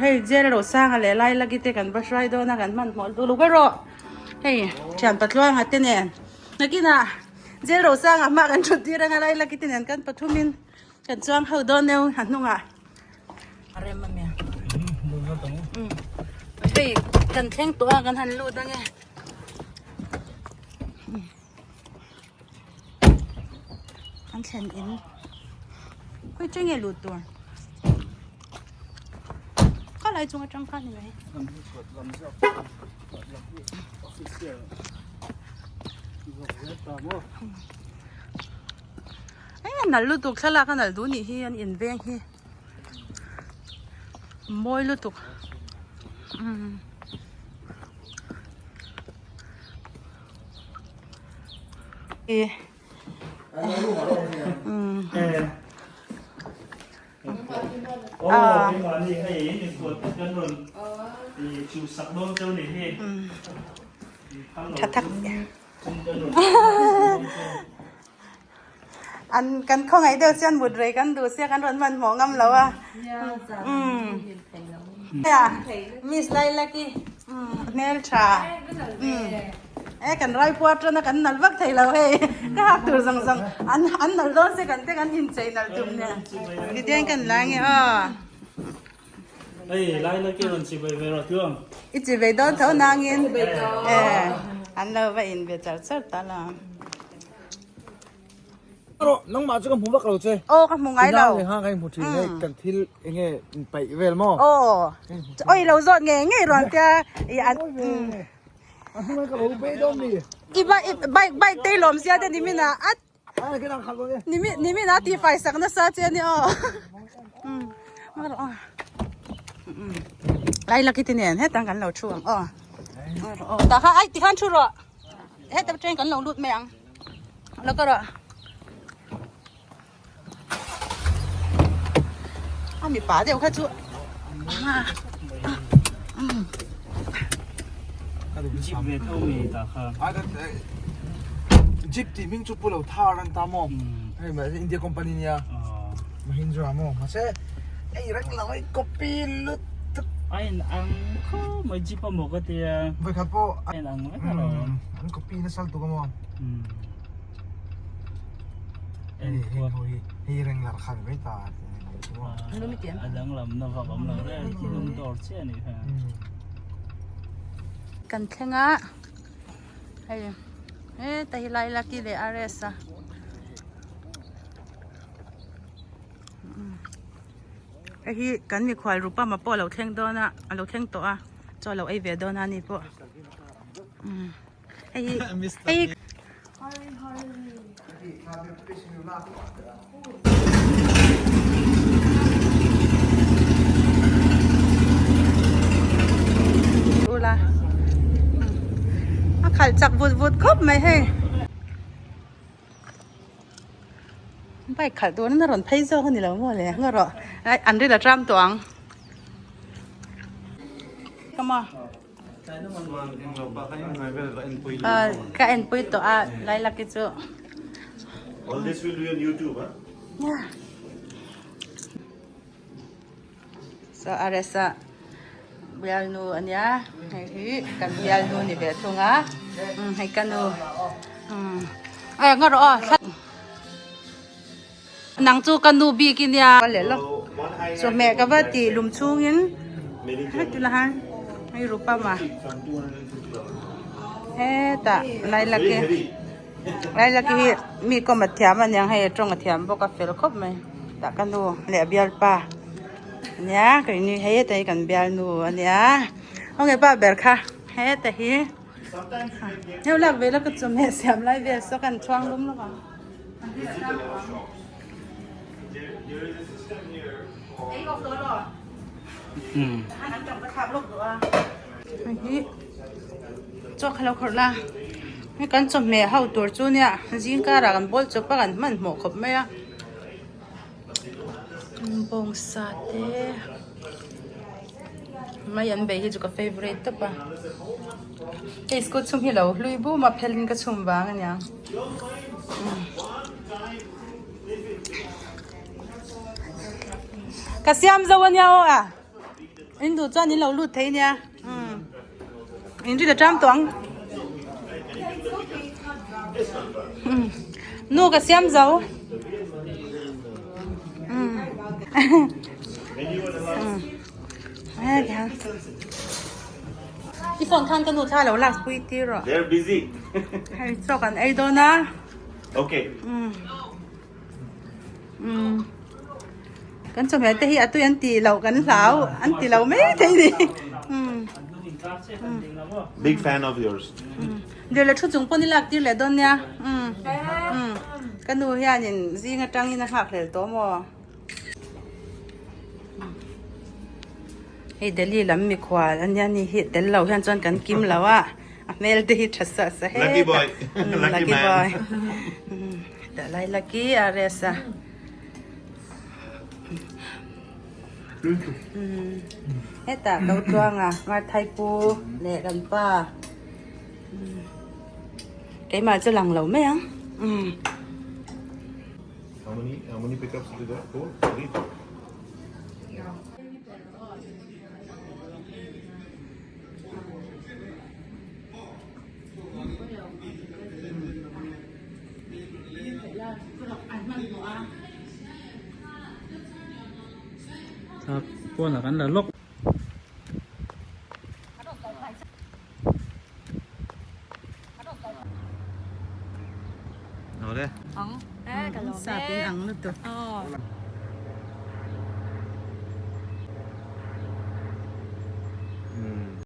Hei jail Rosanga leh Lailaki te kan va hruai dawn a kan hmanhmawh lutuk erawh hei thian patluanga te nen nakinah jail Rosanga hma kan thut tir anga Lailaki te nen kan pathumin kan chuang ho dawn neu a hnungah a rem a nia hei kan thleng tawh a kan han lut ange. An thlen in khawi che nge lut tur kha lai chung atang khan ni mai ei a nalh lutuk thlalak a nalh duh nih hi an in veng hi mawi lutuk umm. Tha tak an kan khawngaih deuh chuan mut rei kan duh sia kan rawn hmanhmawh ngam lo a miss Lailaki hmeltha e kan raipuar tan a kan nalh vak thei lo hei ka hak tur zawng zawng an an nalh dawn se kan te kan inchei nalh tum nen tidian kan la nge aw Hei Lailaki rawn chivei ve rawh tluang i chivei dawn tho nangin e an lo va in ve char char ta la. Rawh nangmah chu ka hmu vak lo che. Aw ka hmu ngai lo. Inang leh nghang ka inhmu thin hei kan thil enge inpaih vel maw? Aw oi lo zawt ngei ngei ruang tia i an A hnunga ka lo bei dawn mi. I bike bike te lawm sia te nimin ah at Ai ka dang khalh dawn e. Nimin nimin ah tifai sak nasa che ani aw. Rawh Lai laki ti nen hetang kan lo thu ang aw. Aw tah kha ai tikhan thu rawh. Heta train kan lo lut mai ang. Lo ka rawh. A mipa deuh kha chu. Jeep ve tho mi ta kha. Jeep tih hming chu pu lo thar an ta maw. Hei mahse India company nia. Mahindra maw mahse hei reng lo hei copy lutuk. A in ang khaw mai jeep a maw ka tia. Vawikhat pawh a in ang vek alawm. An copy nasa lutuk a maw. Hei reng lar khan mai ta. A danglam na vak awm lo reng hnung dawr chiah a nih kha. Kan thleng a hei heta hi Lailaki leh RS a. Hei hi kan mikhual Rupama pawh a lo thleng dawn a a lo thleng tawh a chaw a lo ei ve dawn a ni pawh hei hi hei hi. Ula a khalh chak vut vut khawp mai hei. Bike khalh turin a rawn phei zawk a ni lo maw le nga rawh ai an ril a tram tawh ang come on ka enpui tawh a Lailaki chu All this will be on YouTube, huh? Yeah. So Aresa bialnu ania hei hi kan bialnu ni ve thung a hei ka nu ai nga rawh aw nang chu ka nu bik i nia leh lawk chawhmeh ka va tih lum chhungin heti la han hei rupama hetah lailaki Lailaki hi mi kawm a thiam aniang hei a tawng a thiam bawk a fel khawp mai tah ka nu leh a bialpa ania keini hei heta hi kan bialnu ania khawnge pa ber kha heta hi heu lak ve la ka chawhmeh siam lai vel saw kan chhuang lum lawk ang hei hi chaw kha lo khawrh la hei kan chawhmeh ho tur chu nia zing karah kan bawl chawp a kan hmanhmawh khawp mai a bawngsa te mai an bei hi chu ka favourite tawp a hei school chhung hi lo hlui bum a phelin ka chhum vang ania. Ka siam zo ania aw a. In duh chuan in lo lut thei nia. In ri la ṭam tawh ang. Nu ka siam zo. I phone khan ka nu thla lo lak pui tir rawh. They're busy. Hei chaw kan ei dawn a. Okay. Kan chawhmeh te hi a tui an tih loh kan hlau an ti lo mai thei ni. Big fan of yours. Dir leh thu chung pawn i lak tir leh dawn nia. Ka nu hianin zing atangin a nghak hlel tawh maw. Hei Delhi lam mikhual a nia ni hi tel lo hian chuan kan kim lo a a hmel te hi tha sa sa het Lucky boy. Lucky boy. Hetah lai lucky a rest a. Hetah ko tluanga Marthai pu leh kan pa keimah chu lang lo mai ang. How many how many pickups did you get? Four, three, four. Pawnah kan la lawk. Ang. Sap in ang lutuk.